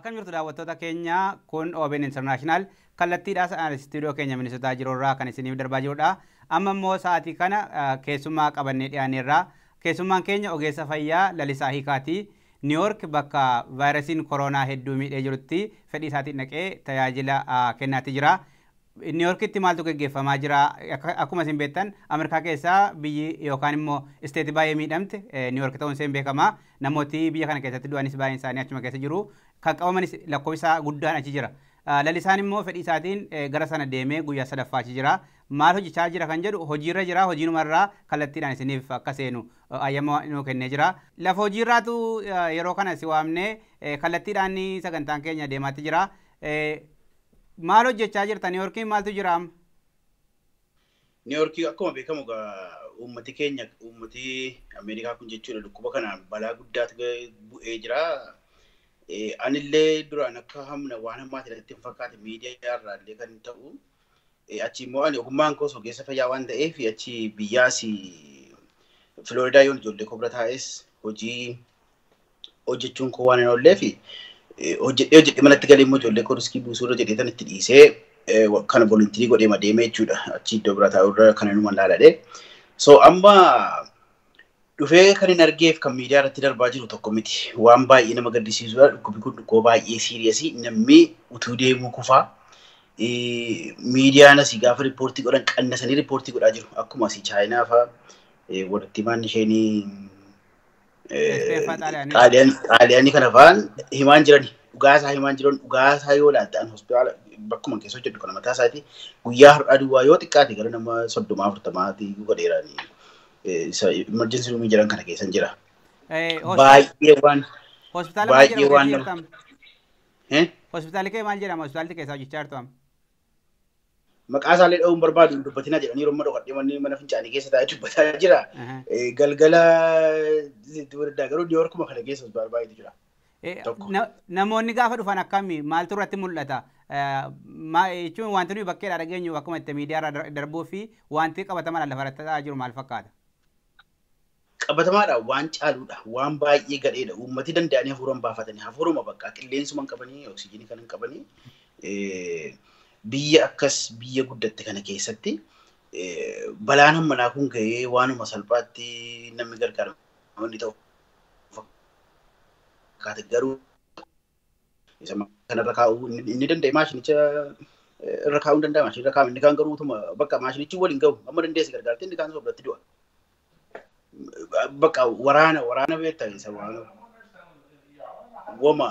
Akkam jirtu daawwattoota keenya? Kun OBN International, kallattiidhaa istuudiyoo keenya Minisootaa jiru irraa kan isiniif darbaa jirudha. Amma immoo sa'aatii kana keessummaa qabannee dhiyaanneerra. Keessummaan keenya ogeessa fayyaa Lalisaa Hiikaati. Niiwoork bakka vaayirasiin koronaa hedduu miidhee jirutti fedhii isaatiin dhaqee tajaajila kennaatti jira. Niiwoorkitti maaltu gaggeeffamaa jira? Akkuma isin beektan, Ameerikaa keessaa biyyi yookaan immoo isteetii baay'ee miidhamte Niiwoork ta'uun isheen beekama. Namooti biyya kana keessatti du'anis baay'een isaanii achuma keessa jiru. Kan qabamanis lakkoofsa guddaan achi jira. Lalisaan immoo fedhii isaatiin gara sana deemee guyyaa sadaffaa achi jira. Maal hojjechaa jira kan jedhu, hojiirra jira, hojiinumarraa kallattiidhaan isiniif akka seenu ayyama nuu kennee jira. Lafa hojiirraatu yeroo kana si waamnee kallattiidhaan sagantaan keenya deemaatti jira. Maal hojjechaa jirta? Niiwoorkiin maaltu jira amma? Niiwoorkii akkuma beekamu uummati keenya, uummati Ameerikaa kun jechuudha, dhukkuba kanaan balaa guddaatu bu'ee jira. Anillee duraan akka hamna waan hammaati natti hin fakkaate, miidiyaa irraa illee kan ta'u. Achi immoo ani ogummaan koos ogeessa fayyaa waan ta'eef, achi biyyaas Filooridaa yoon ijoollee koo bira taa'es hojii hojjechuun koo waan hin oolleef, hojjedhee hojjedhee manatti galee immoo ijoollee koo risk buusuu irra jedhee tan itti dhiisee kana volunteer godhee madeemee jechuudha. Achi iddoo bira taa'u irra kana numa laaladhe. So amma dhufee kan hin argeef kan miidiyaa irratti darbaa jiru tokko miti. Waan baay'ee nama gaddisiisudha. Dhukkubni kun dhukkuba baay'ee serious. Namni utuu deemuu kufaa. Miidiyaan asii gaafa report godhan qannasanii report godhaa jiru. Akkuma asii Chaayinaa fa'aa walitti himaan isheen Xaaliyaanii kana fa'aan himaan jiran, dhugaasaa himaan jiran. Dhugaasaa yoo ilaalte, hospitaala bakkuma keessa hojjedhu kana mataa isaati guyyaa har'aa duwwaa yoo xiqqaate gara nama 30 40maati godheerani. Emergency room jiran kana keessa jira. Baay'ee waan Hospitaala baay'ee waan nama. Hospitaalli kee maal jedhama? Hospitaalli keessa hojjechaa jirtu amma? Maqaa isaallee dha'uun barbaadu, hin dubbatinaa jedhanii yeroo dhokadhee manni mana fincaanii keessa taa'ee dubbataa jira. Galgala garuu Niiwoorkuma kana keessa hospitaala baay'eetu jira. Namoonni gaafa dhufan akkami? Maaltu irratti mul'ata? Jechuun wanti nuyi bakkeedhaa dhageenyu akkuma itti miidiyaa irra darbuu fi wanti qabatamaan lafa irratti ta'aa jiru maal fakkaata? Qabatamaadha, waan caaluudha, waan baay'ee gadheedha. Uummati danda'anii hafuura hin baafatanii, hafuuruma bakka qilleensuma hin qabanii, oksijiinii kan hin qabanii. Biyya akkas biyya guddatte kana keessatti balaan hammanaa kun ga'ee waanuma salphaatti namni gargaaramu inni ta'u fakkaata, garuu isa kanarra kaa'uu inni danda'e maashinicha irra kaa'uu hin danda'a, maashinii irra kaa'u. Inni kaan garuu utuma bakka maashinichi waliin ga'u amma dandeesse gargaarte, inni kaan soobratti du'a. Bakka waraana waraana beektaa isa waan wama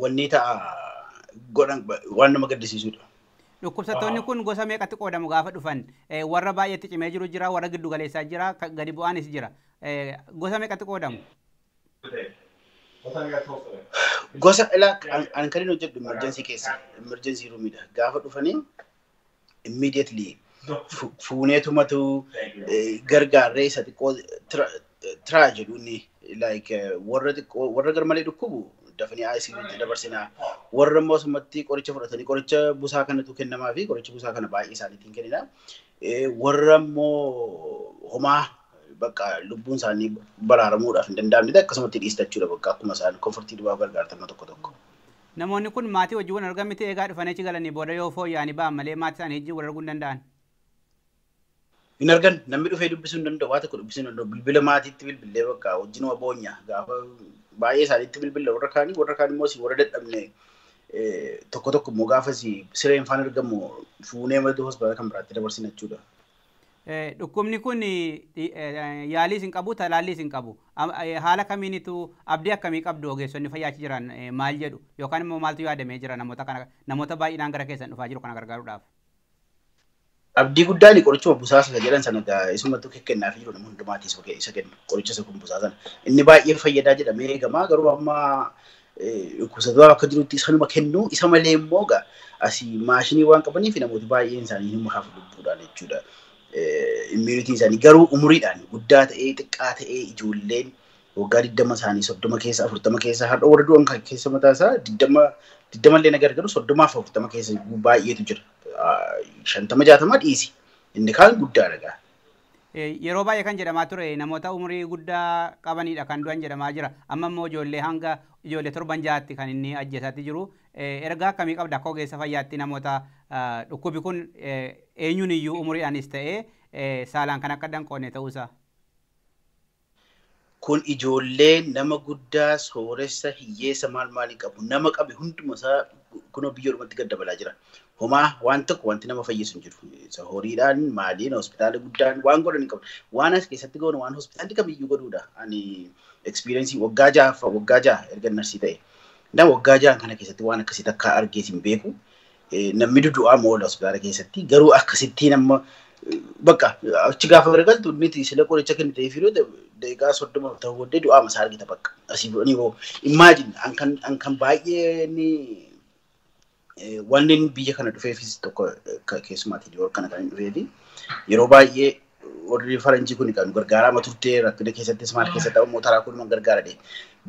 wanni ta'a godhan, waan nama gaddisiisudha. Dhukkubsattoonni kun gosa meeqatti qoodamu gaafa dhufan? Warra baay'eetti cimee jiru jira, warra giddu galeessaa jira, gadi bu'aanis jira. Gosa meeqatti qoodamu? Gosa ilaa an kan inni hojjedhu emergency keessa, emergency roomidha. Gaafa dhufanii immediately fuuneetumatu gargaarree isa xiqqoo tiraa jedhu inni like warra xiqqoo, warra garmalee dhukkubu dafanii ICU tti dabarsinaa. Warra immoo asumatti qoricha fudhatanii, qoricha busaa kanatu kennamaa fi qoricha busaa kana baay'ee isaaniitiin kennina. Warra immoo homaa bakka lubbuun isaanii baraaramuudhaaf hin danda'amne akkasumatti dhiistachuudha, bakka akkuma isaan comfort duwwaa gargaartama tokko tokko. Namoonni kun maatii wajjin wal argan miti, eegaa dhufanii achi galanii booda yoo fooyya'anii ba'an malee maatii isaanii wajjin wal arguu hin danda'an. Hin argan, namni dhufee dubbisuu hin danda'u, waa tokko dubbisuu hin danda'u. Bilbila maatiitti bilbilee bakka wajjin boonya, gaafa baay'ee isaaniitti bilbila warra kaanii, warra kaan immoo si warra dadhabne tokko tokko immoo gaafa si sireen faan argamu fuunee madda hospitaala kan biraatti dabarsina jechuudha. Dhukkubni kun yaalii hin qabu, talaalliis hin qabu. Haala kamiinitu, abdii akkamii qabdu? Ogeessonni fayyaa achi jiran maal jedhu, yookaan immoo maaltu yaadamee jira namoota kana, namoota baay'inaan gara keessan dhufaa jiru kana gargaaruudhaaf? Abdii guddaan qorichuma busaa sana jedhan sana isumatu kennaafii jiru, nama hundumaatiis isa kennu qoricha isa kun busaa sana. Inni baay'ee fayyadaa jedhamee eegama, garuu amma dhukkubsataa akka jirutti sanuma kennu. Isa malee immoo gaa asii maashinii waan qabaniif namooti baay'een isaanii hin hafu lubbuudhaan jechuudha. Immunityn isaanii garuu umuriidhaan guddaa ta'ee xiqqaa ta'ee, ijoolleen waggaa 20 isaanii 30 keessa, 40 keessa, har'a warra du'an kan keessa mataa isaa 20 illee na gargaaru, 30f 40 keessa baay'eetu jira. 50 60 dhiisi. Inni kaan guddaadha gaa. Yeroo baay'ee kan jedhamaa ture namoota umurii guddaa qabanidha kan du'an jedhamaa jira. Amma immoo ijoollee hanga ijoollee 7 6tti kan inni ajjeesaatti jiru. Ergaa akkamii qabda akka ogeessa fayyaatti namoota dhukkubi kun eenyuun iyyuu umuriidhaanis ta'ee saalaan kan akka danqoonne ta'uusaa? Kun ijoollee nama guddaa sooressa hiyyeessa maal maalii qabu nama qabe hunduma isaa kunoo biyyoodhumatti gad dabalaa jira. Homaa waan tokko wanti nama fayyisu hin jiru. Isa horiidhaan maaliin hospitaala guddaan waan godhan hin qabu. Waan as keessatti goonu waan hospitaalli kamiyyuu godhuudha. Ani experience waggaa 6 waggaa 6 erga narsii ta'e. Nama waggaa 6 kana keessatti waan akkasii takka argees hin beeku. Namni dudu'aa moola hospitaala keessatti garuu akkasittiin amma bakka achi gaafa garagaltu miti sila qoricha kennitee fi daqiiqaa 30 ta'uu booddee du'aa masaa argita bakka. Asii fudhanii hoo imagine an kan baay'ee inni wanni biyya kana dhufeefis tokko keessumaatii Niiwoork kana kan inni dhufeefi yeroo baay'ee warri faranjii kun kan gargaarama turte rakkina keessattis maal keessatti ammoo taraa kun gargaara deema.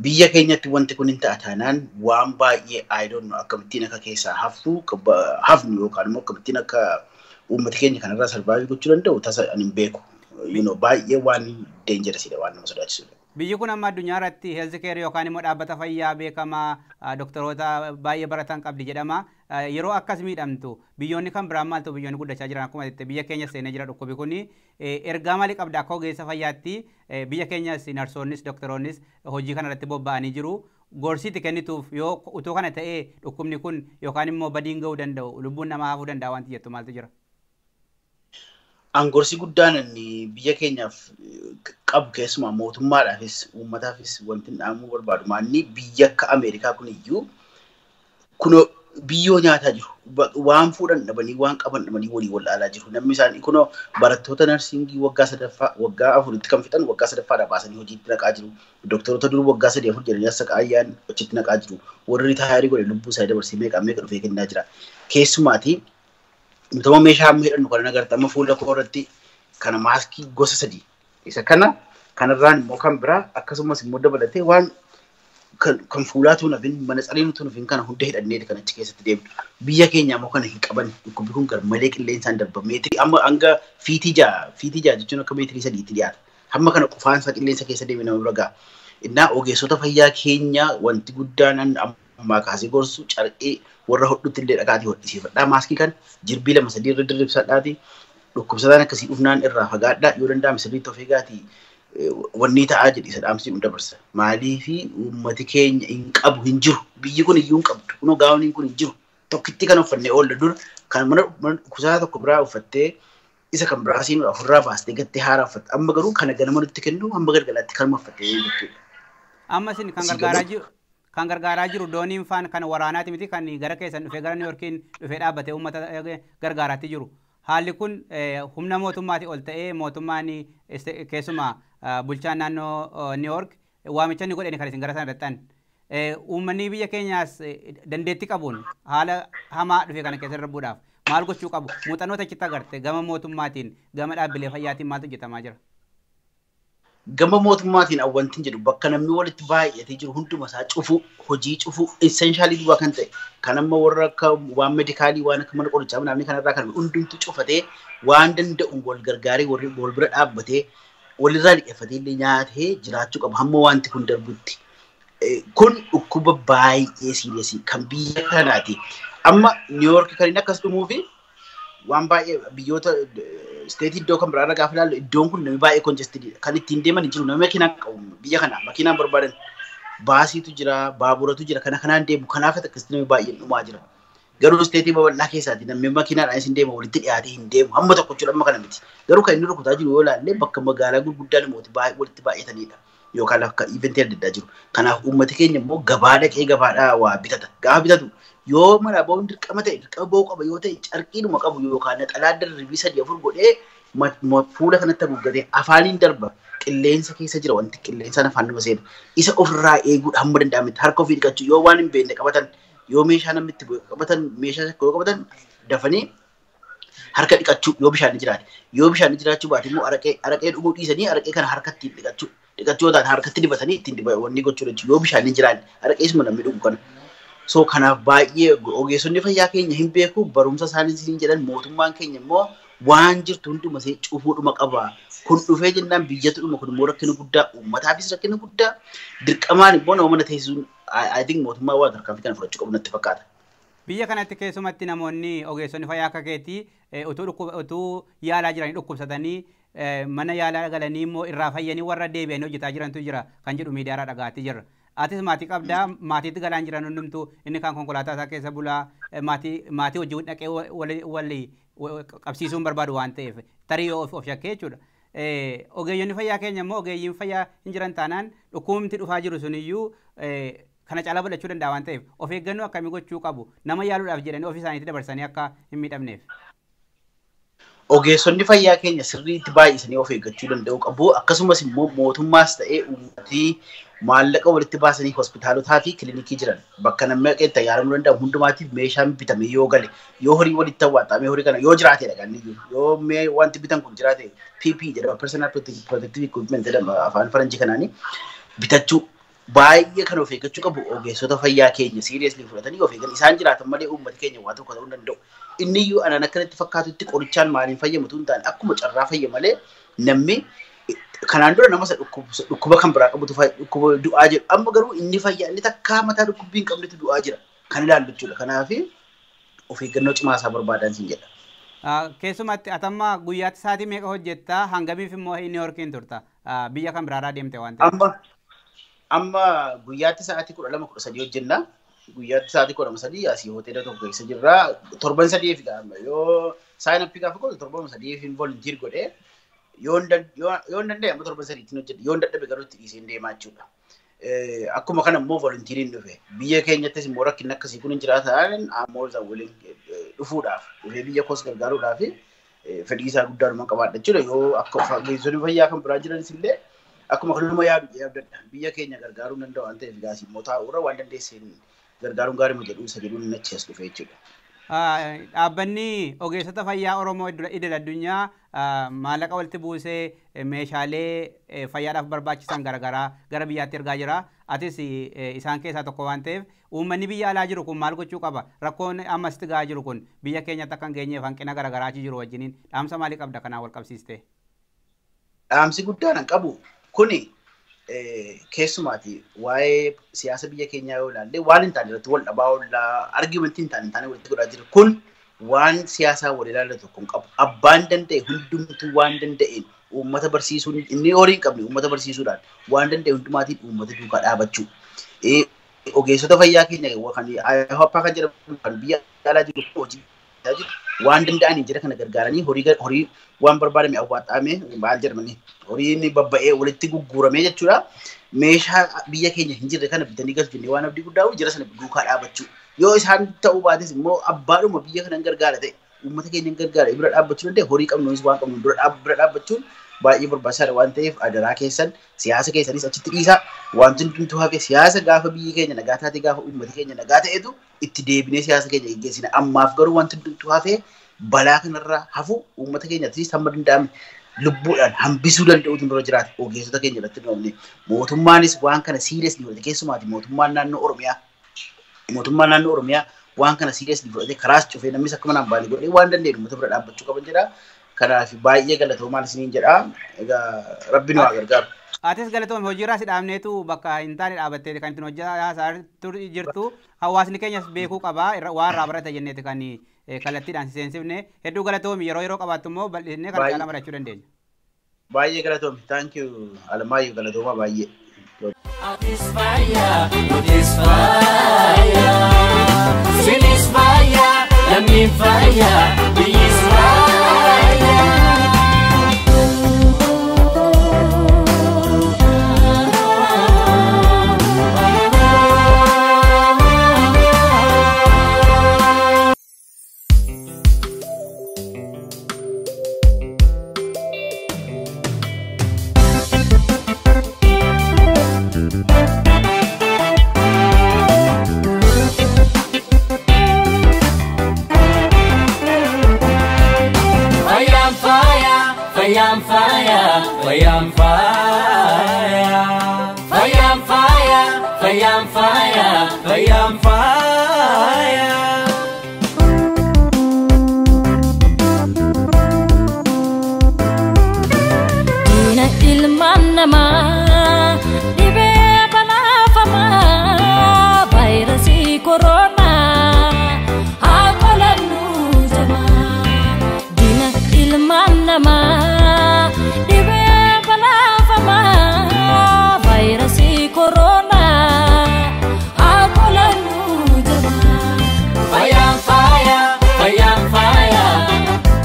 Biyya keenyatti wanti kun hin ta'a taanaan waan baay'ee I don't know akkamittiin akka keessaa hafnu yookaan immoo akkamittiin akka uummati keenya kanarraa sarvaayivii gochuu danda'u tasa ani hin beeku. You know baay'ee waan dangerous-dha waan nama sodaachisudha. Biyyi kun amma addunyaa irratti health care yookaan immoo dhaabbata fayyaa beekamaa doktoroota baay'ee baratan qabdi jedhama. Yeroo akkas miidhamtu biyyoonni kan biraan maaltu biyyoonni guddachaa jiran akkuma jette biyya keenya seenee jira dhukkubi kun ergaa maalii qabda akka ogeessa fayyaatti biyya keenyas narsoonnis doktoroonnis hojii kana irratti bobba'anii jiru. Gorsiitti kennituuf yoo utuu kana ta'ee dhukkubni kun yookaan immoo badiin ga'uu danda'u lubbuun namaa hafuu danda'a wanti jettu maaltu jira? Angorsi guddaan inni biyya keenyaaf qabu keessumaa mootummaadhaafis uummataafis wanti dhaamuu barbaadu maanni biyya akka Ameerikaa kun iyyuu kunoo biyyoo nyaataa jiru. Waan fuudhan dhabanii waan qaban dhabanii walii wallaalaa jiru. Namni isaanii kunoo barattoota narsiingii waggaa 3ffaa waggaa 4tti kan fixan waggaa 3ffaadhaa baasanii hojiitti naqaa jiru. Doktoroota dur waggaa 3 4 jedhanii as saqaayyaan hojiitti naqaa jiru. Warri ritaayarii godhe lubbuu isaanii dabarsee meeqa meeqa dhufee kennaa jira. Keessumaatii Nutama meeshaa amma hidhannu kana agarta amma fuula koo irratti kana maaskii gosa 3 isa kana kanarraan immoo kan biraa akkasumas immoo dabalatee waan kan fuulaatu nafin mana tsaliinutu nafin kana hunda hidhannee kan achi keessatti deemnu. Biyya keenya immoo kana hin qaban dhukkubbi kun garmalee qilleensaan darba meetirii amma hanga fiitii 6 jechuun akka meetirii 3tti dhiyaata. Hamma kana qufaansa qilleensa keessa deeme nama bira ga'a. Innaa ogeessota fayyaa keenya wanti guddaan ammaa kaasee gorsu carqee warra hodhutti illee dhaqaatii hodhisiifadhaa maaskii kana jirbii 2 3 irra dirribsadhaatii dhukkubsataan akkasii dhufnaan irraa fagaadhaa yoo danda'ame sirriitti of eegaatii wanni ta'aa jedhi isa dhaamsi nu dabarsa. Maaliifi uummati keenya hin qabu hin jiru biyyi kun iyyuu hin qabdu kunoo gaawoniin kun hin jiru tokkitti kan uffannee oolla dur kan mana dhukkubsataa tokko biraa uffattee isa kan biraa siin ofirraa baastee gattee haaraa uffatte amma garuu kana ganama nutti kennu hamma galgalaatti kanuma uffattee jechuudha. Amma isin kan gargaaraa jiru kan gargaaraa jiru dooniin faan kan waraanaati miti kan gara keessan dhufee gara Niiwoorkiin dhufee dhaabbatee uummata gargaaraatti jiru. Haalli kun humna mootummaatii ol ta'ee mootummaan keessumaa bulchaan naannoo Niiwoork waamicha inni godheen kan isin gara sana dhaqxan. Uummanni biyya keenyaas dandeettii qabuun haala hamaa dhufe kana keessa darbuudhaaf maal gochuu qabu? Muuxannoo achitti agarte gama mootummaatiin gama dhaabbilee fayyaatiin maaltu hojjetamaa jira? Gama mootummaatiin wanti jedhu bakka namni walitti baay'atee jiru hunduma isaa cufu hojii cufu esseenshaalii duwwaa kan ta'e kan amma warra akka waan meedikaalii waan akka mana qorichaa namni kanarraa kan hundumtu cufatee waan danda'u wal gargaaree wal bira dhaabbatee walirraa liqeeffatee illee nyaatee jiraachuu qaba hamma wanti kun darbutti. Kun dhukkuba baay'ee siiriyeesii kan biyya kanaati. Amma Niiwoork kan inni akkas dhumuu fi waan baay'ee biyyoota isteetii iddoo kan biraarra gaafa ilaallu iddoon kun namni baay'ee konjestididha. Kan ittiin deeman hin jiru namni makiinaan qabu biyya kana makiinaan barbaadan baasiitu jira baaburatu jira kana kanaan deemu kanaaf akkasitti namni baay'een dhumaa jira. Garuu isteetii babal'aa keessaati namni makiinaadhaan isin deema walitti dhiyaatee hin deemu hamma tokko jechuudha amma kana miti. Garuu kan inni rukutaa jiru yoo ilaalle bakka magaalaa gurguddaa namooti baay'ee walitti baay'atanidha. Yookaan akka iventii adda addaa jiru. Kanaaf uummati keenya immoo gabaa dhaqee gabaadhaa waa bitata. Gaafa bitatu yoo mana ba'uun dirqama ta'e dirqama ba'uu qaba yoo ta'e carqiidhuma qabu yookaan naxalaa darbii 3 4 godhee fuula kanatti haguuggatee afaaniin darba qilleensa keessa jira wanti qilleensaan afaan nama seena. Isa ofirraa eeguudha hamma danda'ametti harka ofii dhiqachuu yoo waan hin beekne qabatan yoo meeshaa namni itti qabatan meeshaa yoo qabatan dafanii harka dhiqachuu yoo bishaan ni jiraate yoo bishaan ni jiraachuu baate immoo araqee dhuguu dhiisanii araqee kana harkatti dhiqachuu dhiqachuu yoo taate harkatti dibatanii ittiin wanni gochuu jechuudha yoo bishaan ni jiraanne araqee isuma namni dhugu kana. So kanaaf baay'ee ogeessonni fayyaa keenya hin beeku barumsa isaanii siin jedhan mootummaan keenya immoo Waan jirtu hunduma see cufuudhuma qaba. Kun dhufee jennaan biyyatu dhuma kun immoo rakkina guddaa uummataafis rakkina guddaa dirqamaan immoo nama mana teessisuun I think mootummaa waan tarkaanfii kana fudhachuu qabu natti fakkaata. Biyya kanatti keessumatti namoonni ogeessonni fayyaa akka keetii utuu yaalaa jiranii dhukkubsatanii mana yaalaa galanii immoo irraa fayyanii warra deebi'anii hojjetaa jirantu jira kan jedhu miidiyaarraa dhaga'aa jirra. Atis maatii qabdaa maatiitti galaan jiran hundumtuu inni kaan konkolaataa isaa keessa bulaa maatii hojii dhaqee walii qabsiisuun barbaadu waan ta'eef tarii of shakkee jechuudha. Ogeeyyonni fayyaa keenya immoo ogeeyyiin fayyaa hin jiran taanaan dhukkubni dhufaa jiru suniyyuu kana caalaa bal'achuu danda'a waan ta'eef of eeggannoo akkamii gochuu qabu nama yaaluudhaaf jedhanii ofii isaaniitti dabarsanii akka hin miidhamneef. Ogeessonni fayyaa keenya sirriitti baay'isanii of eeggachuu danda'u qabu. Akkasumas immoo mootummaas ta'ee uummatni maallaqa walitti baasanii hospitaalotaa fi kilinikii jiran bakka namni dhaqee yaalamuu danda'u hundumaatiif meeshaan bitame yoo gale yoo horii walitti awwaaxamee horii kana yoo jiraatedha kan inni yoo mee wanti bitan kun jiraate PP jedhama personal protective equipment jedhama afaan faranjii kanaanii bitachuu baay'ee kan of eeggachuu qabu ogeessota fayyaa keenya seriously fudhatanii of eeggan isaan jiraatan malee uummati keenya waa tokko ta'uu hin danda'u. Inni iyyuu anaan akkanatti fakkaatutti qorichaan maaliin fayyamu tun taane akkuma carraa fayya malee namni kanaan dura nama isa dhukkuba kan biraa qabutu dhukkuba du'aa jiru. Amma garuu inni fayyaa inni takkaa mataa dhukkubbii hin qabnetu du'aa jira. Kan ilaallu jechuudha. Kanaaf of eeggannoo cimaa isaa barbaadan siin jedha. Keessumatti atamma guyyaatti sa'aatii meeqa hojjettaa hangamiif immoo Niw Yoorkiin turta biyya kan biraarraa deemte waan ta'eef. Amma guyyaatti sa'aatii 12 13 hojjenna. Guyyaatti sa'aatii 13 asii hoteela tokko keessa jirra. Torban sadiif yoo sign up gaafa godhu torban sadiif volunteer godhee yoo hin danda'e amma torban sadiitti hojjedha. Yoo hin dadhabe garuu itti dhiisee deemaa jechuudha. Akkuma kana immoo volunteeriin dhufe. Biyya keenyattis immoo rakkinni akkasii kun hin jiraatan ammoo waliin dhufuudhaaf dhufee biyya koos gargaaruudhaaf fedhii isaa guddaadhuma qabaadha jechuudha. Yoo akka ogeessonni fayyaa kan biraa jiranis illee akkuma kanuma yaadu yaadadha. Biyya keenya gargaaruu danda'u waan ta'eef gaasii immoo taa'uurra waan dandeesseen gargaaruun gaarii jedhu isa jedhuun achi as dhufe jechuudha. Dhaabbanni ogeessota fayyaa Oromoo idil addunyaa maallaqa walitti buusee meeshaalee fayyaadhaaf barbaachisan garaagaraa gara biyyaatti ergaa jira. Atis isaan keessaa tokko waan ta'eef uummanni biyya alaa jiru kun maal gochuu qaba? Rakkoon ammasitti gahaa jiru kun biyya keenyatti akka hin geenyeef hanqina garaagaraa achi jiru wajjiniin dhaamsa maalii qabda kanaan wal qabsiiste? Dhaamsi guddaan an qabu kuni keessumaati waa'ee siyaasa biyya keenyaa yoo ilaalle waan hin taane irratti wal dhabaa oollaa argumentii hin taane walitti godhaa jira. Kun waan siyaasaa wal ilaallatu tokko hin qabu. Abbaan danda'e hundumtuu waan danda'een uummata barsiisuun inni horii hin qabne uummata barsiisuudhaan waan danda'e hundumaatiin uummata duukaa dhaabachuu. Ogeessota fayyaa keenya kan IHOPA kan jedhamu kan biyya alaa jiru hojii waan danda'aniin jira kana gargaaranii horii waan barbaadame awwaaxaame maal jedhamani horiin babba'ee walitti gugguuramee jechuudha. Meeshaa biyya keenya hin jirre kana bitanii galchu jennee waan abdii guddaa jira sana duukaa dhaabachuu. Yoo isaan ta'uu baates immoo abbaadhuma biyya kana hin gargaara ta'e uummata keenya hin gargaara bira dhaabbachuu danda'e horii qabnuunis waan qabnu bira dhaabbachuun baay'ee barbaachisaadha waan ta'eef adaraa keessan siyaasa keessanis achitti dhiisaa. Wanti hundumtuu hafe siyaasa gaafa biyyi keenya nagaa taate gaafa uummati keenya nagaa ta'etu itti deebinee siyaasa keenya geggeessina. Ammaaf garuu wanti hundumtuu hafe balaa kanarraa hafu uummata keenya atleast hamma danda'ame lubbuudhaan hambisuu danda'utu dura jiraata. Ogeessota keenya irratti dhoofne mootummaanis waan kana seriously fudhate keessumaati mootummaan naannoo Oromiyaa waan kana seriously fudhate karaas cufee namnis akka manaan baane godhee waan dandeenyu uummata bira dhaabbachuu qaban jedha. Kanaaf baay'ee galatoomaan isiniin jedha. Egaa rabbi nu haa gargaaru. Atis galatoome hojiirraa si dhaabneetu bakka hin taane dhaabattee kan ittiin hojjetaa jirtu hawaasni keenyas beekuu qaba waan irraa barata jenneeti kan kallattiidhaan si seensifne hedduu galatoomi yeroo yeroo qabaattu immoo bal'isnee kan caalaa barachuu dandeenya. Baay'ee galatoomi. Thank you Alamaayyoo galatoomaa baay'ee. Atis fayyaa, nutis fayyaa, sinis fayyaa, lammiin fayyaa, biyyis fayyaa. Fayyaan fayyaa, fayyaan fayyaa, fayyaan fayyaa, fayyaan fayyaa, fayyaan fayyaa. Namaa dhibee balaafamaa vaayirasii koronaa haa qolannu jamaa. Diina ilmaan namaa dhibee balaafamaa vaayirasii koronaa haa qolannu jamaa. Fayyaan faaya, fayyaan faaya.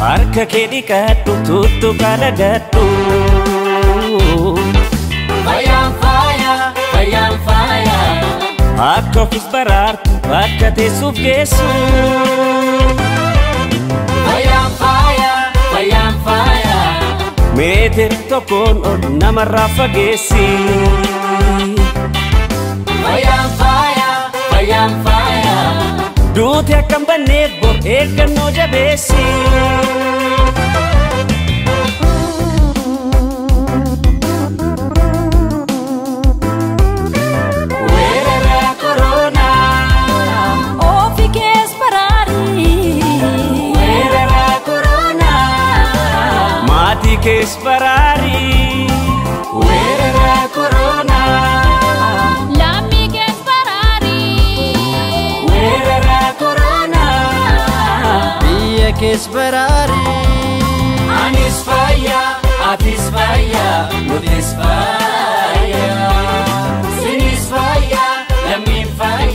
Harka kee dhiqadhu tuttuqaa lagadhu. Fayyaan faaya, fayyaan faaya. Akka ofis baraartu bakka teessuuf geessu. Fayyaan faaya, fayyaan faaya. Meetira tokkoon ol namarraa fageessi. Fayyaan faaya, fayyaan faaya. Duuti akka hin banneef bor eeggannoo jabeessi. Weerara koronaa. Ofi kees baraarii. Weerara koronaa. Maatii kees baraari. Weerara koronaa. Lammii kees baraarii. Weerara koronaa. Biyya kees baraari. Anis fayyaa, atis fayyaa, nutis fayyaa. Sinis fayyaa, lammiin fayyaa.